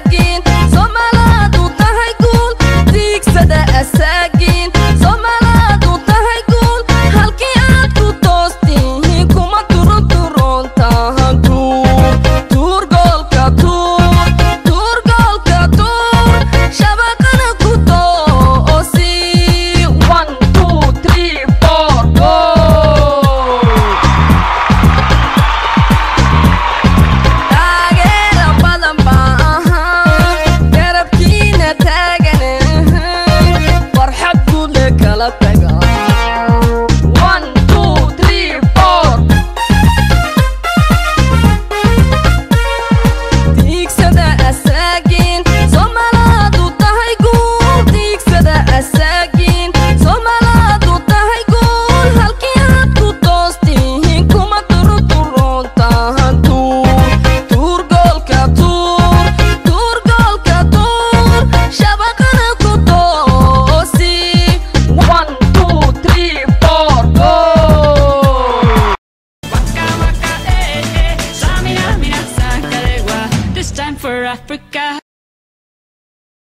asaagiin, Soomaalaadu tahay guul, tiigsada asaagiin, Soomaalaadu tahay guul, halkii aad ku toostihiin kuma turunturoontahan. Tuur, tuur goolka, tuur, tuur goolka, tuur, shabaqana ku toosi. 1 2 3 4 go! Taageera badan baa ahaa garabkiina taagan, farxad guud le kala taga. 1 2 3 4. Tiigsada asaagiin, Soomaalaadu tahay guul, tiigsada asaagiin, Soomaalaadu tahay guul, halkii aad ku toostihiin kuma turunturoontahan. Tuur, tuur goolka, tuur, tuur goolka, tuur, shabaqana ku toosi. 1 2 3 4 go! Waka waka eh eh, Samina mina sankalewa. This time for Africa.